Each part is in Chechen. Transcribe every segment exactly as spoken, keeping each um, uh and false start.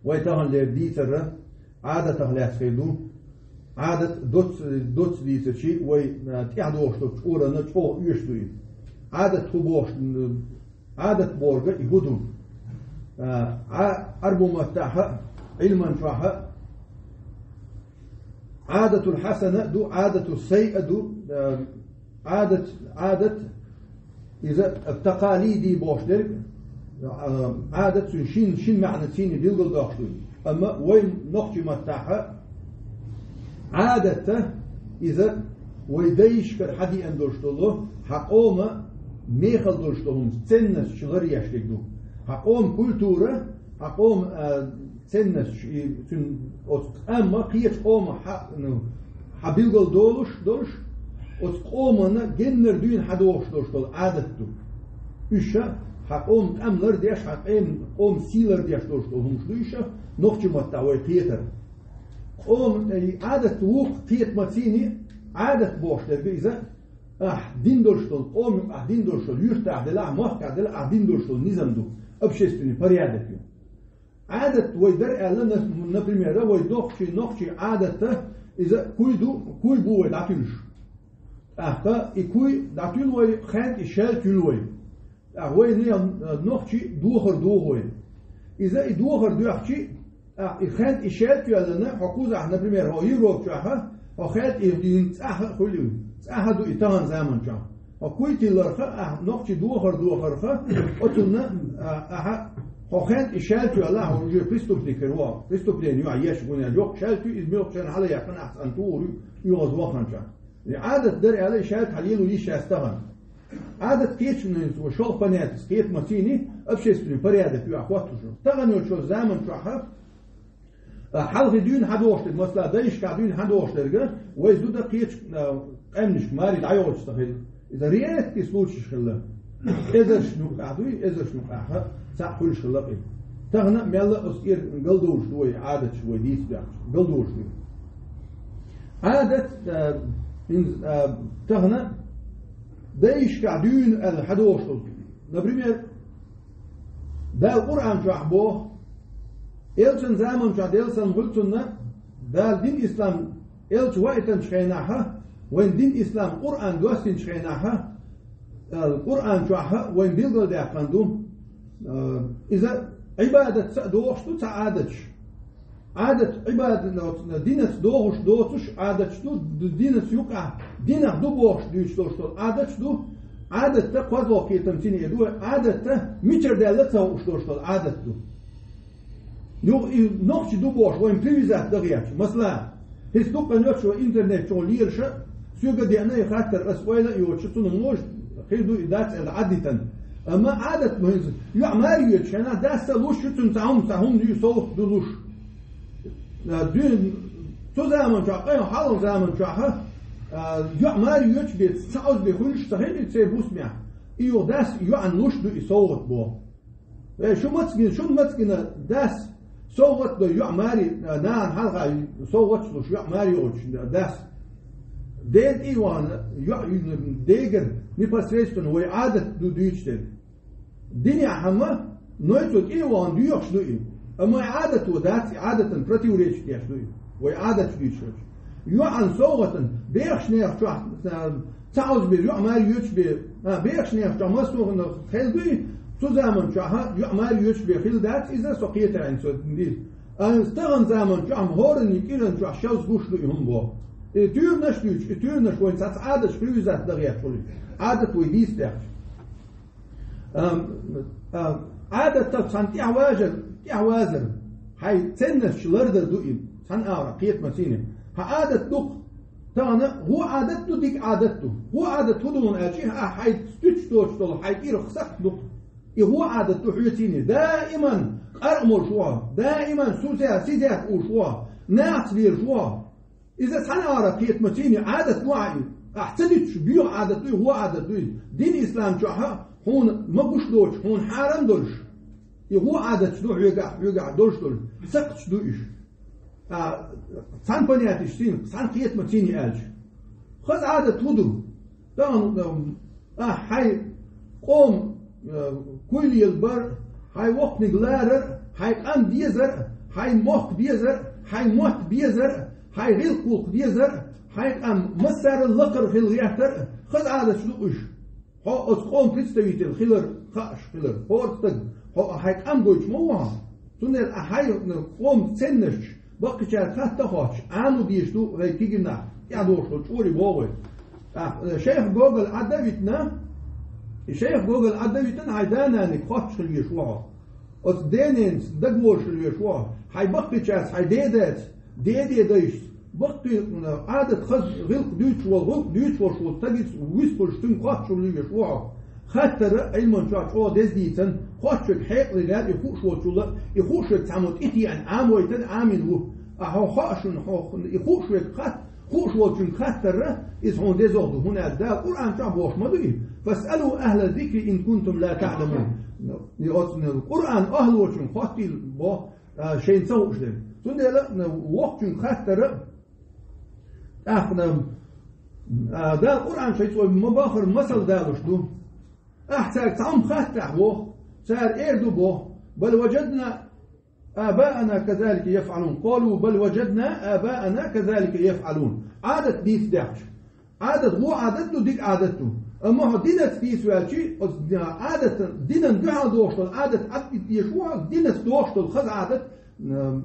Вай таханлера дийцар Ӏадатах лаьцна хир ду. Ӏадат доц-, доцца дийцача вай, а, тӀехьа дохуш долчу чкъурана чӀогӀа оьшуш ду иза. Ӏадат хӀун бохуш, м, Ӏадат бохург и хӀун ду? А, Ӏа-, Ӏарбу маттахь а, Ӏилман чохь а, Ӏадатул хьасана ду, Ӏадатул саййа ду, а, Ӏадат, Ӏадат, иза такъалиди бохуш дерг, а, Ӏадат цуьнан шин, шин маьӀна цийна билгалдоккхуш ду. Амма вайн нохчийн маттахь а Ӏадат а, иза вай дайшкара хьадеана долуш долу, хьан къоман мехала долуш долу хӀуманаш, ценносташ ларъеш дерг ду. Хьан къоман культура, хьан къоман, а, ценносташ, и цуьнан оцу къоман, кхечу къоман хьан, ну, хьан билгал долуш долуш, оцу къомана геннара дуьйна хьан дохуш долуш долу Ӏадат ду. Уьш а хьан къоман къам лардеш, хьан къем-, къоман сий лардеш долуш долу хӀуманаш ду уьш а, нохчийн маттахь вай кхетар. Къоман, и Ӏадат вукху кхетаман цийна, Ӏадат бохуш дерг иза, ахь дина долуш долу, къоман юкъахь дина долуш долу, юьртахь делахь, махкахь делахь, ахь дина долуш долу низам ду, общественный порядок ю. Ӏадат вай дара аьлла, на-, например, вай дохчий, нохчий Ӏадат а, иза куй ду, куй бу вай дӀатуьллуш. ТӀаккха и куй дӀатуьллу вай, хенахь и шаьлта юьллу вай. ТӀаккха вай не-, нохчий духар духу вай. Иза и духар доьхчий, тӀаккха и хенахь и шаьлта йоьллина, хьо кхузахь, например, хьо Европа чохь а, хьо хенахь и дийна цӀахь а хуьлу, цӀахь а ду и тахана заман чохь. Хьо куй тилларх а, ахь нохчий духар духарх а, оцунна, а, ахьа, хьо хенахь и шаьлта йоьлла, хьо уже преступник хир ву, преступление ю, еш гуна йоккха шаьлта ю, иза муьлххачарна хьала яьккхина, ахь цхьана тухур ю, оьгӀаз ваханчохь. И Ӏадат дара аьлла, и шаьлта хьан лело йиш яц тахана. Ӏадат кхечунна шолгӀа понятие, кхетаман цийна, общественный порядок ю ахь хоттуш. Тахана йолчу заман чохь а, а, хьалхе дуьйна хьан дохуш дерг, масала, дайшкахь дуьйна хьан дохуш дерг, вай зуда кхечу, а, къаьмнашка маре дӀайолуш ца хилла. Иза редкий случайш хилла. Эзаршна юкъахь дуй, эзаршна юкъахь а цхьаъ хуьлуш хилла-кх и. Тахана а мелла а оцу тӀера галдовлуш ду вай, Ӏадаташ вай дийца баьхча, галдовлуш ду. Ӏадат, а, хӀинца, а, тахана дайшкахь дуьйна аьлла хьан дохуш долу. Например, Дала Къуръан чохь боху, элчан заман чохь Делан салам хуьлу цунна, Дала дин ислам элча ваийтинчу хенахь а, вайн дин ислам Къуръан доссийначу хенахь а, а, Къуръан чохь а вайн билгалдаьккхина ду, а, иза Ӏибадатца а дохуш ду цхьа Ӏадаташ. Ӏадат Ӏибадат, динца дохуш доцуш Ӏадаташ ду, д-, динца юкъахь, динах ду бохуш дуьйцуш долуш долу Ӏадаташ ду, Ӏадатта кхозлагӀа кхетам цийна ду, Ӏадатта мичара даьлла ца хууш долуш долу Ӏадат ду. Юха и нохчий ду бохуш, вайн привязать дан гӀерташ. Масала, хӀинца дуккха йоцуш вай интернет чу лелаш а, соьга деана и хаттар, ас ойла а йоцуш, цунна может хир ду и дац аьлла Ӏадитан. Амма Ӏадат ма хӀинца, йоӀ маре йоьдуш хенахь, дас а луш ю цунна цхьа хӀума, цхьа хӀума ю, совгӀат ду луш. А, дуьйна, цу заман чохь, къайна хьалха заман чохь, а, йоӀ маре йоьдуш бен, цхьа озбе хуьлуш ца хилла церан бусмехь. И юха дас йоӀана луш ду и совгӀат боху. Э, шу маца гина, шуна маца гина дас совгӀат до йоӀ маре, а, нахана хьалха совгӀаташ луш йоӀ маре йоьдуш дас. Ден тӀе а вахана, йоӀ дегара непосредственно вай Ӏадат ду дуьйцуш дерг. Динехь хӀума, но цо тӀе а вахана доьхуш ду и. Амма и Ӏадато дац, и Ӏадатан противоречить деш ду и. Вай Ӏадаташ дуьйцуш. ЙоӀан совгӀатан, бехаш нехан чохь, а, цхьа озбе йоӀ маре йоьдуш бен, а, бехаш нехан чохь массо а хила дуй, цу заман чохь а йоӀ маре йоьдуш бен хила дац, иза со кхетаран со дийр. А, тахана заман чохь, хӀоранна кӀиран чохь шозза гуш ду и хӀума боху. И туьйранаш дуьйцуш, и туьйранаш вайн цхьацца Ӏадаташ привязать дан гӀерташ хуьлу. Ӏадат вай дийца даьккхича. Ам, а, Ӏадатах цхьана тӀаьхьавазар, тӀаьхьавазар, хьайн ценносташ лардар ду и, цхьана агӀор кхетаман цийна. Хьан Ӏадат ду-кх, тахана вон Ӏадат ду, дика Ӏадат ду. Вон Ӏадат хӀун ду аьлча, ахь хьайн стуьтуш доцуш долу хьайн кӀирах сакхт ду-кх. И вон Ӏадат ду хьоьцийна. Даиман къаркъа молуш ву хьо, даиман суза-, сизех уьш ву хьо, нахаца лелаш ву хьо. Иза цхьана агӀор кхетаман цийна Ӏадат ву ахь и. Ахь ца дуьтуш, боьха Ӏадат дуй, вон Ӏадат дуй. Дин ислам чохь а хьуна ма гуш доцуш, хьуна хьарам долуш. И вон Ӏадаташ ду хьоьгахь, хьоьгахь долуш долу. Сакхташ ду уьш. А, цхьана понятеш цийна, цхьана кхетаман цийна аьлча. Хаза Ӏадат хӀун ду? Тахана, ам, а, хьайн къоман, а, куй лелабар, хьайн воккханиг ларар, хьайн къам дезар, хьайн мохк безар, хьайн мотт безар, хьайн гӀиллакх-гӀулакх дезар, хьайн къам массарел лакхара хила гӀертар, хаза Ӏадаташ ду уж. Хьо оцу къоман представитель хилар, хууш хилар, хӀора стаг, хьо хьайн къам гойтуш ма ву хьо. Цундела а хьайн къоман ценносташ баккхийчаьрга хатта а хоттуш, Ӏамо дезаш ду вай кегий нах, тӀаьхьадогӀуш долу чӀори боху вай. ТӀаккха, э, шайх Гоголь Ӏадда а витина, и шайх Гоголь Ӏадда а витина, хьайн да-наниг хоттуш хила везаш ву хьо. Оцу дененца дагаволуш хила везаш ву хьо. Хьайн баккхийчаьрца, хьайн дедаца, дедедайшца, баккхий, м, Ӏадат, хаза гӀиллакх дуьйцуш волу, гӀуллакх дуьйцуш волуш волу стагаца вистхуьлуш, цуьнга хоттуш хила везаш ву хьо. Хаттар а Ӏилман чохь чӀогӀа деза дийцина, хоттуш верг хьекъале лаьа, и хууш волчул а, и хууш верг цхьаммо тӀетеӀна, Ӏамавайтина, Ӏамийна ву. Ахьа хьо хаа шуна, хьо и хууш верг хатта, хууш волчуьнга хаттар а, иза хьуна дезох ду, хӀунда аьлча Дала Къуръан чохь бохуш ма дуй: «Фасъалу ахӀла зикри ин кунтум ла таӀламун». И оцу Къуръан ахӀлочуьнга хоттийла боху, а, шайна ца хууш дерг. Цундела, а, воккхачуьнга хаттар а, тӀаккха, а, Дала Къуръан чохь цо ма-баххара масал далуш ду. Ахьа цаьрга цхьа хӀума хаттахь боху, цара эр ду боху: «Бал важадна абаана казалика яфӀалун». «Къалу бал важадна абаана казалика яфӀалун». Ӏадат дийца даьхча. Ӏадат вон Ӏадат ду, дика Ӏадат ду. Амма хьо динаца дийца ваьлча, оцу Ӏадатан, динан дуьхьал догӀуш долу Ӏадат Ӏаддита дезаш ву хьо, динаца догӀуш долу хаза Ӏадат, м,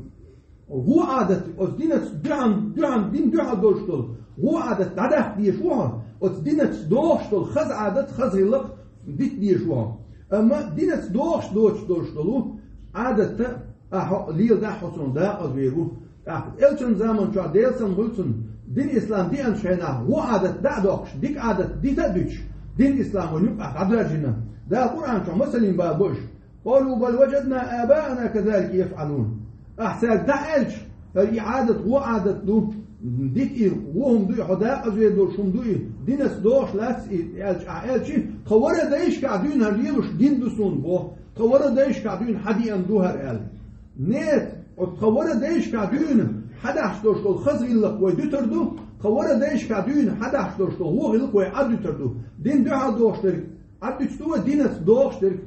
вон Ӏадат, оцу динаца дуьхьал, дуьхьал, дин дуьхьал долуш долу вон Ӏадат дӀадаккха дезаш ву хьо, оцу динаца догӀуш долу хаза Ӏадат, хаза гӀиллакх дита дезаш ву хьо. Амма динаца догӀуш доцуш долуш долу Ӏадатта а хьо леладахь, хьо цунах дакъаза вер ву. ТӀаккха элчан заман чохь, Делан салам хуьлда цунна, дин ислам деанчу хенахь вон Ӏадат дӀа а доккхуш, дика Ӏадат дита а дуьтуш, дин ислам вайна юкъахь дӀадоьржина. Дала Къуръан чохь масаллин бала бо уьш: «Къалу бал важадна абаана казалика яфӀалун». Ахьа цаьрга дӀа аьлча, хӀара и Ӏадат вон Ӏадат ду, дита и вон хӀума ду и, хьо дакъаза вер долуш хӀума ду и, динаца догӀуш лац и аьлча, ахьа аьлча, тхан вара дайшкахь дуьйна хӀара лелош дин ду суна боху, тхан вара дайшкахь дуьйна хьан деана ду хӀара аьлла. Нет, оцу тхан вара дайшкахь дуьйна хьан дахьаш долуш долу хаза гӀиллакх вай дуьтур ду, тхан вара дайшкахь дуьйна хьан дахьаш долуш долу вон гӀиллакх вай Ӏаддуьтур ду. Дин дуьхьал догӀуш дерг Ӏаддуьтуш ду вай, динаца догӀуш дерг.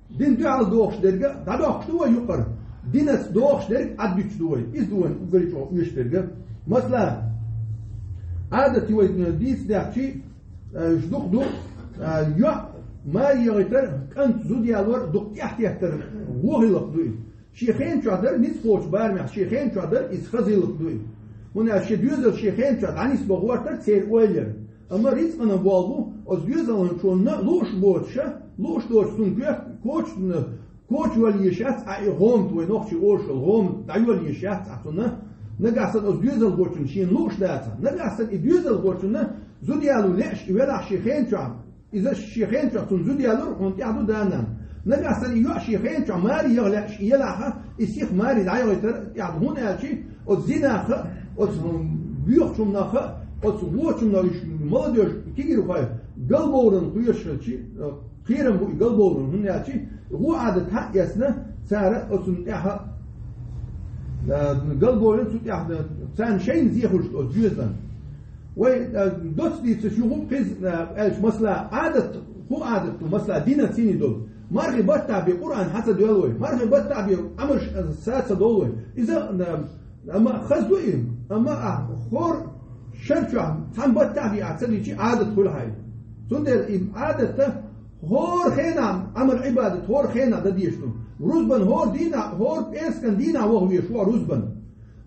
Дин дуьхьал догӀуш дерг а дӀадоккхуш ду вай юкъара. Динаца догӀуш дерг Ӏаддуьтуш ду вай. Иза ду вайн уггаре чӀогӀа оьшуш дерг а. Масала, Ӏадат ю вай дийца даьхча, э, уьш дукха ду, э, йоӀ маре яхийтар, кӀант зуда ялор дукха тӀаьхьатеттар вон гӀиллакх ду и. Шен хенан чохь дара ницкъ кхочу барамехь, шен хенан чохь дара иза хаза гӀиллакх ду и. ХӀунда аьлча шен доьзал шен хенан чохь дӀанисбан гӀортар церан ойла яра. Амма рицкъанан болх бу, оцу доьзалхочунна лууш боцуша, лууш доцу цунна коьрта коча, коча йолла езаш яц, а и гӀомат вай нохчий олуш йолу гӀомат дӀайолла езаш яц а цунна. Нагахь санна оцу доьзалхочунна шена лууш дацахь, нагахь санна и доьзалхочунна зуда яло лаьаш и велахь шен хенан чохь, иза шен хенан чохь цунна зуда ялор, хьуна тӀехь ду да-нана. Нагахь санна и йоӀ шен хенан чохь маре яха лаьаш и елахь, и сиха маре дӀаяхийтар тӀехь ду, хӀунда аьлча оцу зинах а, оцу боьхачу хӀуманах а, оцу вочу хӀуманах уьш молодёжь, кегийрхой галбовларна кхоьруш хилча, кхерам бу и галбовларна, хӀунда аьлча вон Ӏадат хьаэцна цара оцунна тӀехь а, а, галбовларна цу тӀехь а, царна шайна зе хуьлуш оцу доьзална. Вай, а, доцца дийцича, юха кхин а, а, аьлча, масала, Ӏадат, хӀун Ӏадат ду, масала, динан цӀийне долу. Мархин баттахь бен Къуръан хьан ца доьллу вай? Мархин баттахь бен Ӏамалш, а, са ца довлу вай? Иза, а, амма хаза ду и, амма а хӀора шар чохь цхьана баттахь бен ахь ца дичи, Ӏадат хуьлу хьан и. Цундела и Ӏадатта хӀора хенахь Ӏамал-Ӏибадат, хӀора хенахь дан дезаш ду. Рузбан хӀора дийнахь, хӀора пӀераскан дийнахь ваха везаш ву рузбан.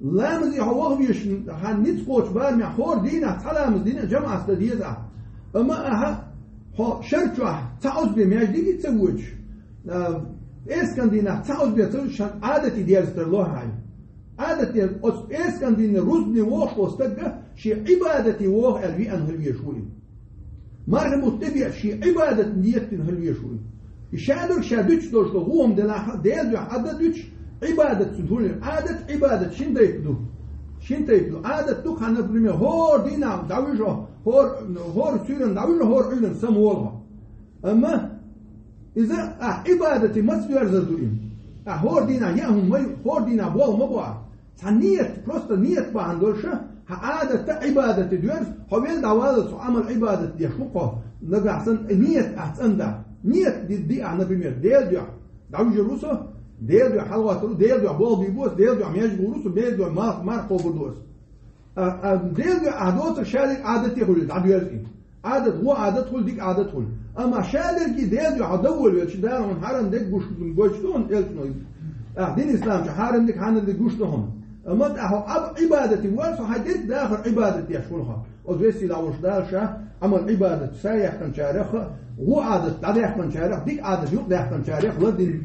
Ламазе хьо ваха везаш, хьан ницкъ кхочу барамехь хӀора дийнахь цхьа ламаз дина а жамаӀатца дан деза ахь. Амма ахьа хьо шар чохь цхьа Ӏазбе маьждиге ца воьдуш, а, пӀераскан дийнахь цхьа Ӏазбе ца воьдуш, шен Ӏадате дерза тарло хьан и. Ӏадате, оцу пӀераскан дийнахь рузбане вогӀуш волу стаг а шен Ӏибадате вогӀу аьлла веана хила везаш ву и. Мархин бутт тӀе беача шен Ӏибадат ниет дина хила везаш ву и. И ша дерг ша дуьтуш долуш долу вон хӀума делахь а, Делан дуьхьа Ӏадда дуьтуш, Ӏибадат цуьнан хуьлийла. Ӏадат, Ӏибадат шин тайпа ду. Шин тайпа ду. Ӏадат ду хьан, например, хӀора дийнахь дӀавижа, хӀора, хӀора суьйранна дӀавижа, хӀора Ӏуьйранна самаволу хьо. Амма иза ахь Ӏибадате маца доьрзур ду и? Ахь хӀора дийнахь яа хӀума ма ю, хӀора дийнахь болх ма бо ахь. Цхьа ниет, просто ниет бахьана долуш а, хьан Ӏадатта Ӏибадате доьрзу, хьо велла дӀаваллалц хьо Ӏамал-Ӏибадат деш ву-кх хьо, нагахь санна ниет ахь цӀандахь. Ниет ди-, ди ахь, например, Делан дуьхьа дӀавижар ву со, Дела дуьхьа хьалагӀоттар ву, Дела дуьхьа болх бе беза, Дела дуьхьа маьждиг гӀур ву со, Дела дуьхьа малх, марха кхобур ду аса. А, а, Дела дуьхьа ахь доцург шадерг Ӏадате хуьлийла, дӀадоьрзу и. Ӏадат, во Ӏадат хуьлийла, дика Ӏадат хуьлийла. Амма шадеррига Дела дуьхьа дан волавелча, Дала хьуна хьарам дерг гуш, гуш ду хьуна, элчано. Ахь дин ислам чу хьарам дерг, хьанал дерг гуш ду хьуна. Амма тӀаккха хьо Ӏибадате вар, со хьай дерг дахар Ӏибадат деш хул хьо. Оцу весийлахь волчу Дала ша Ӏамал Ӏибадат са яьккхинчарех, во Ӏадат дӀадаьккхинчарех, дика Ӏадат юкъадаьккхинчарех ладийна.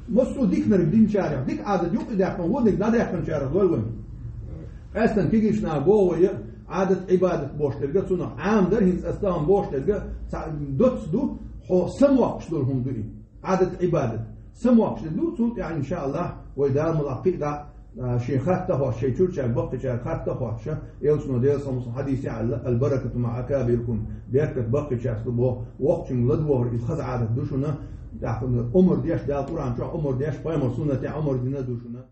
Массо а диканиг динчарех, дика Ӏадат юкъадаьккхина, вониг дӀадаьккхинчарех дойла вайна. Къаьстина кегийчу наха боху вай, Ӏадат, Ӏибадат бохуш дерг цунах Ӏамадар, хӀинца аса тахана бохуш дерг цхьа доцца ду, хьо самавоккхуш долу хӀума ду и. Ӏадат, Ӏибадат. Самавоккхуш дерг ду, цул тӀаьхьа, иншааллахӀ, вай Дала мукъалахь кхин а дӀа, а, шен хатта хӀоттуш, шайн чуьрачаьрга баккхийчаьрга хатта хӀоттуш, элчано Делан салам хьадисехь аьлла: «Аль-баракату маӀа акабирикум». Беркат баккхийчаьрца ду боху, воккхачуьнга ладогӀар иза хаза Ӏадат ду шуна, тӀаккха омра деш, Дала Къуръан чохь омра деш, пайхамар суннатехь омра дина ду шуна.